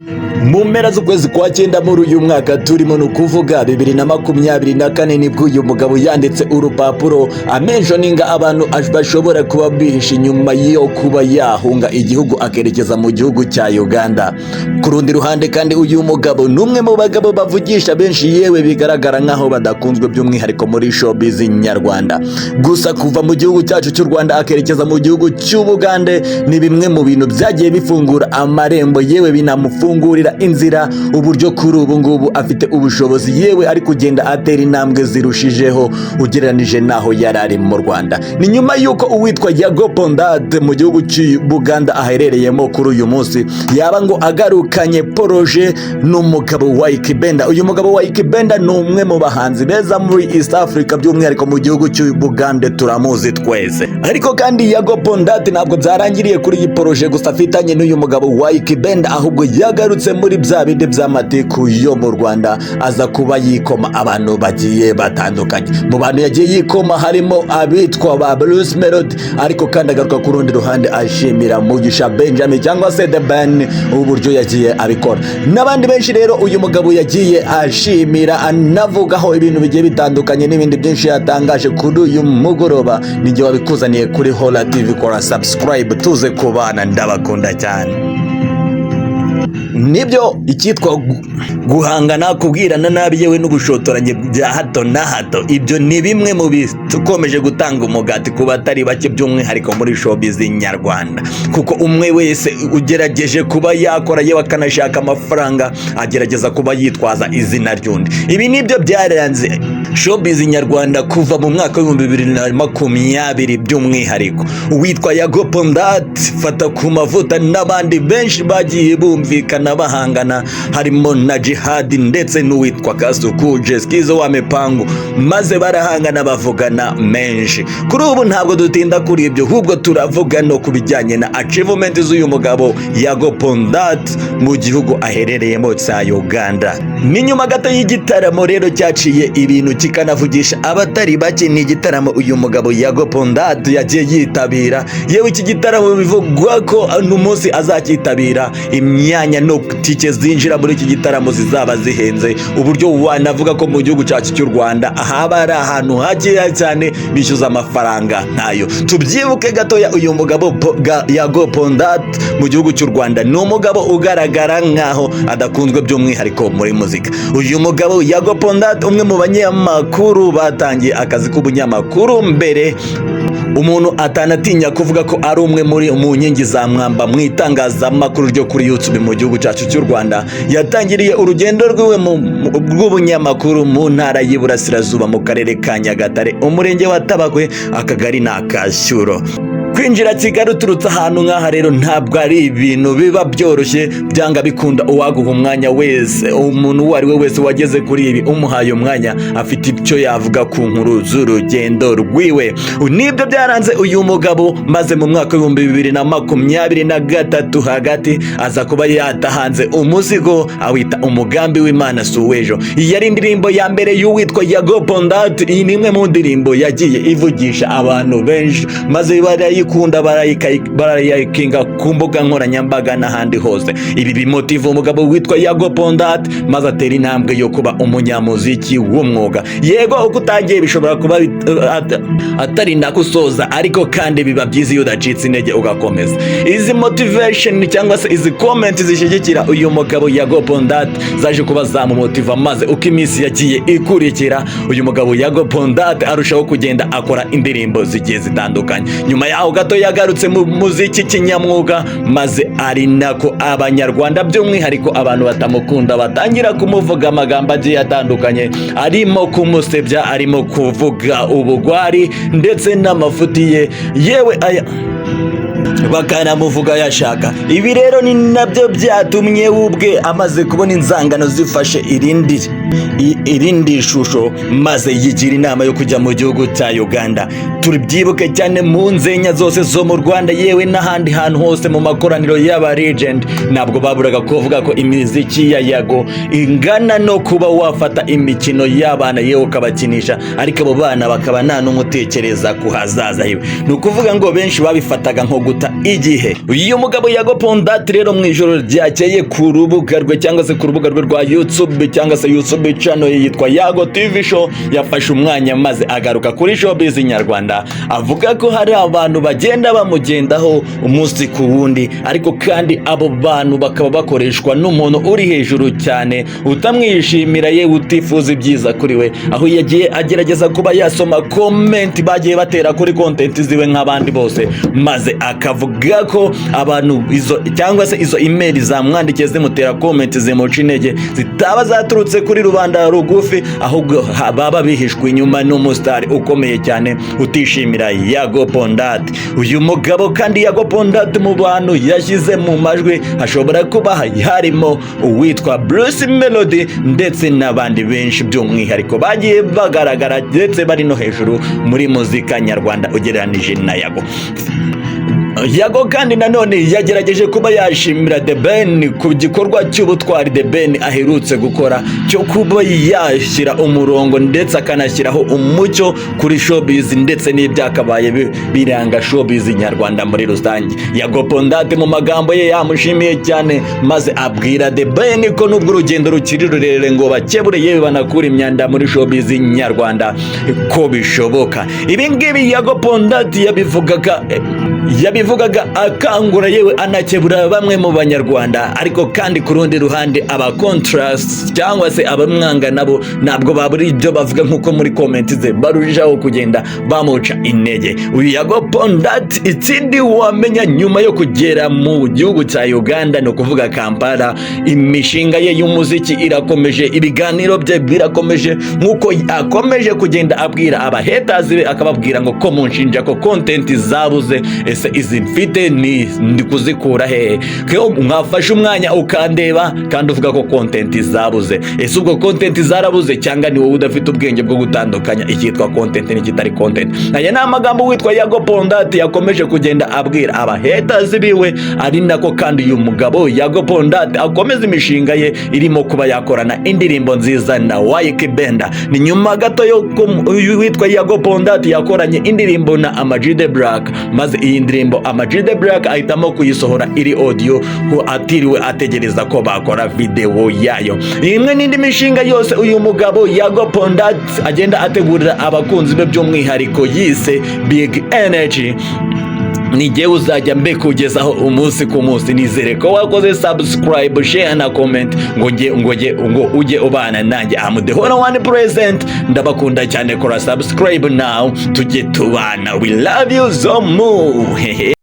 Mu mpera z'ukwezi kwa cyenda muri uyu mwaka turimo, ni ukuvuga 2024, nibwo uyu mugabo yanditse urupapuro amentioninga abantu bashobora kuba bihishe inyuma yo kuba yahunga igihugu akerekeza mu gihugu cya Uganda. Ku rundi ruhande kandi, uyu mugabo ni umwe mu bagabo bavugisha benshi, yewe bigaragara nk'aho badakunzwe, by'umwihariko muri showbiz nyarwanda. Gusa kuva mu gihugu cyacu cy'u Rwanda akerekeza mu gihugu cy'Ubugande ni bimwe mu bintu byagiye bifungura amarembo, yewe binamufungurira inzira, uburyo kuri ubu ngubu afite ubushobozi, yewe ari kugenda atera intambwe zirushijeho ugereranije n'aho yari ari mu Rwanda. Ni nyuma y'uko uwitwa Yago Pon Dat mu gihugu cy'Ubuganda aherereyemo kuri uyu munsi yaba ngo agarukanye projet n'umugabo wa Ikibenda. Uyu mugabo wa Ikibenda ni umwe mu bahanzi beza muri East Africa, by'umwihariko mu gihugu cy'Ubugande turamuzi twese. Ariko kandi Yago Pon Dat ntabwo byarangiriye kuri iyi projet gusa afitanye n'uyu mugabo wa Ikibenda, ahubwo yagarutse muri bya bindi by'amatiku yo mu Rwanda, aza kuba yikoma abantu bagiye batandukanye. Mu bantu yagiye yikoma harimo abitwa ba Bruce Melody, ariko kandi agaruka ku rundi ruhande ashimira Mugisha Benjamin cyangwa se The Ben uburyo yagiye abikora n'abandi benshi. Rero uyu mugabo yagiye ashimira, anavugaho ibintu bigiye bitandukanye n'ibindi byinshi yatangaje kuri uyu mugoroba. Nijye wabikuzaniye kuri Hola TV. Kora subscribe tuze kubana, ndabakunda cyane. Nibyo, icyitwa guhangana, kubwirana nabi, yewe n'ubushotoranyi bya hato na hato, ibyo ni bimwe mu bikomeje gutanga umugati ku batari bake, by'umwihariko muri showbiz nyarwanda, kuko umwe wese ugerageje kuba yakora, yewe akanashaka amafaranga, agerageza kuba yitwaza izina ry'undi. Ibi nibyo byaranze showbiz nyarwanda kuva mu mwaka w'2020, by'umwihariko uwitwa Yago Pon Dat, Fata ku Mavuta n'abandi benshi bagiye bumvikana bahangana, harimo na Jihadi ndetse n'uwitwa Kasuku Jeskizo wa Mipangu, maze barahangana bavugana menshi. Kuri ubu ntabwo dutinda kuri ibyo, ahubwo turavuga no ku bijyanye na achievement z'uyu mugabo Yago Pon Dat mu gihugu aherereyemo cya Uganda. Ni nyuma gato y'igitaramo rero cyaciye ibintu kikanavugisha abatari bake. Ni igitaramo uyu mugabo Yago Pon Dat yagiye yitabira. Yewe, iki gitaramo bivugwa ko n'umunsi azacyitabira imyanya no tike zinjira muri iki gitaramo zizaba zihenze, uburyo wanavuga ko mu gihugu cyacu cy'u Rwanda ahaba ari ahantu hakeya cyane bishyuza amafaranga ntayo. Tubyibuke gatoya, uyu mugabo Yago Pon Dat mu gihugu cy'u Rwanda ni umugabo ugaragara nkaho adakunzwe, by'umwihariko muri muzika. Uyu mugabo Yago Pon Dat, umwe mu banyamakuru batangiye akazi k'ubunyamakuru mbere, umuntu atanatinya kuvuga ko ari umwe muri mu nkingi za mwamba mu itangazamakuru ryo kuri YouTube mu gihugu cyacu cy'u Rwanda, yatangiriye urugendo rwiwe rw'ubunyamakuru mu ntara y'Iburasirazuba, mu karere ka Nyagatare, umurenge wa Tabakwe, akagari ni Akashyuro. Kwinjira Kigali uturutse ahantu nk'aha rero ntabwo ari ibintu biba byoroshye. Byanga bikunda, uwaguha umwanya wese, umuntu uwo ari we wese wageze kuri ibi, umuhaye umwanya afite icyo yavuga ku nkuru z'urugendo rwiwe. Nibyo byaranze uyu mugabo, maze mu mwaka w'2023 hagati aza kuba yatahanze umuzigo awita "Umugambi w'Imana si uw'ejo". Iyi yari indirimbo ya mbere y'uwitwa Yago Pon Dat. Iyi ni imwe mu ndirimbo yagiye ivugisha abantu benshi, maze barayikunda, barayikinga ku mbuga nkoranyambaga n'ahandi hose. Ibi bimotiva umugabo witwa Yago Pon Dat, maze atera intambwe yo kuba umunyamuziki w'umwuga. Yego, uko utangiye bishobora kuba atari nakusoza, ariko kandi biba byiza iyo udacitse intege ugakomeza. Izi motivation cyangwa se izi comment zishyigikira uyu mugabo Yago Pon Dat zaje kuba zamumotiva, maze uko iminsi yagiye ikurikira, uyu mugabo Yago Pon Dat arushaho kugenda akora indirimbo zigiye zitandukanye. Nyuma yaho gato yagarutse mu muziki kinyamwuga, maze ari nako Abanyarwanda, by'umwihariko abantu batamukunda, batangira kumuvuga amagambo agiye atandukanye, arimo kumusebya, arimo kuvuga ubugwari ndetse n'amafuti ye, yewe aya bakanamuvuga yashaka. Ibi rero ni nabyo byatumye we ubwe amaze kubona inzangano zifashe irindi irindi shusho, maze yigira inama yo kujya mu gihugu cya Uganda. Tubyibuke cyane mu nzenya zose zo mu Rwanda, yewe n'ahandi hantu hose mu makoraniro y'aba legend, ntabwo baburaga kuvuga ko imiziki ya Yago ingana no kuba wafata imikino y'abana, yewe ukabakinisha, ariko abo bana bakaba nta n'umwe utekereza ku hazaza hiwe. Ni ukuvuga ngo benshi babifataga nko guta igihe. Uyu mugabo Yago Pon Dat rero, mu ijoro ryakeye, ku rubuga rwe cyangwa se ku rubuga rwe rwa YouTube cyangwa se YouTube channel ye yitwa Yago TV Show, yafashe umwanya maze agaruka kuri showbiz nyarwanda, avuga ko hari abantu bagenda bamugendaho umunsi ku wundi, ariko kandi abo bantu bakaba bakoreshwa n'umuntu uri hejuru cyane utamwishimira, ye utifuza ibyiza kuri we, aho yagiye agerageza kuba yasoma comment bagiye batera kuri content ziwe nk'abandi bose, maze akavuga ko abantu izo cyangwa se izo email zamwandikiye zimutera comment zimuca intege zitaba zaturutse kuri rubanda rugufi, ahubwo baba bihishwe inyuma n'umusitari ukomeye cyane utishimira Yago Pon Dat. Uyu mugabo kandi Yago Pon Dat, mu bantu yashyize mu majwi hashobora kuba harimo uwitwa Bruce Melody ndetse n'abandi benshi, by'umwihariko bagiye bagaragara ndetse bari no hejuru muri muzika nyarwanda ugereranije na Yago. Yago kandi nanone yagerageje kuba yashimira The Ben ku gikorwa cy'ubutwari The Ben aherutse gukora cyo kuba yashyira umurongo ndetse akanashyiraho umucyo kuri showbiz ndetse n'ibyakabaye biranga showbiz nyarwanda muri rusange. Yago Pon Dat mu magambo ye yamushimiye cyane, maze abwira The Ben ko nubwo urugendo rukiri rurerure ngo bakebure yewe banakure imyanda muri showbiz nyarwanda, ko bishoboka. Ibi ngibi Yago Pon Dat yabivugaga akangura, yewe anakebura bamwe mu Banyarwanda, ariko kandi ku rundi ruhande aba contrast cyangwa se abamwanga nabo ntabwo babura ibyo bavuga, nk'uko muri comment ze barushaho kugenda bamuca intege uyu Yago Pon Dat. Ikindi wamenya nyuma yo kugera mu gihugu cya Uganda, ni ukuvuga Kampala, imishinga ye y'umuziki irakomeje, ibiganiro bye birakomeje, nk'uko akomeje kugenda abwira aba haters be, akababwira ngo ko munshinja ko content zabuze, ese izi mfite ni ndi kuzikura hehe, ko mwafashe umwanya ukandeba kandi uvuga ko content zabuze? Ese ubwo content zarabuze, cyangwa ni wowe udafite ubwenge bwo gutandukanya icyitwa content n'ikitari content? Aya ni amagambo witwa Yago Pon Dat yakomeje kugenda abwira aba haters biwe, ari nako kandi uyu mugabo Yago Pon Dat akomeza imishinga ye irimo kuba yakorana indirimbo nziza na Ykee Benda. Ni nyuma gato yo uyu witwa Yago Pon Dat yakoranye indirimbo na Ama G The Black, maze iyi ndirimbo Ama G The Black ahitamo kuyisohora iri audio ko atiriwe ategereza ko bakora video yayo. Imwe n'indi mishinga yose uyu mugabo Yago Pon Dat agenda ategurira abakunzi be, by'umwihariko yise Big Energy, ni jyewe uzajya mbikugezaho umunsi ku munsi. Nizere ko wakoze subscribe, share na comment ngo ujye ubana nanjye. Am the honor one present. Ndabakunda cyane. Kora subscribe now tujye tubana. We love you so much.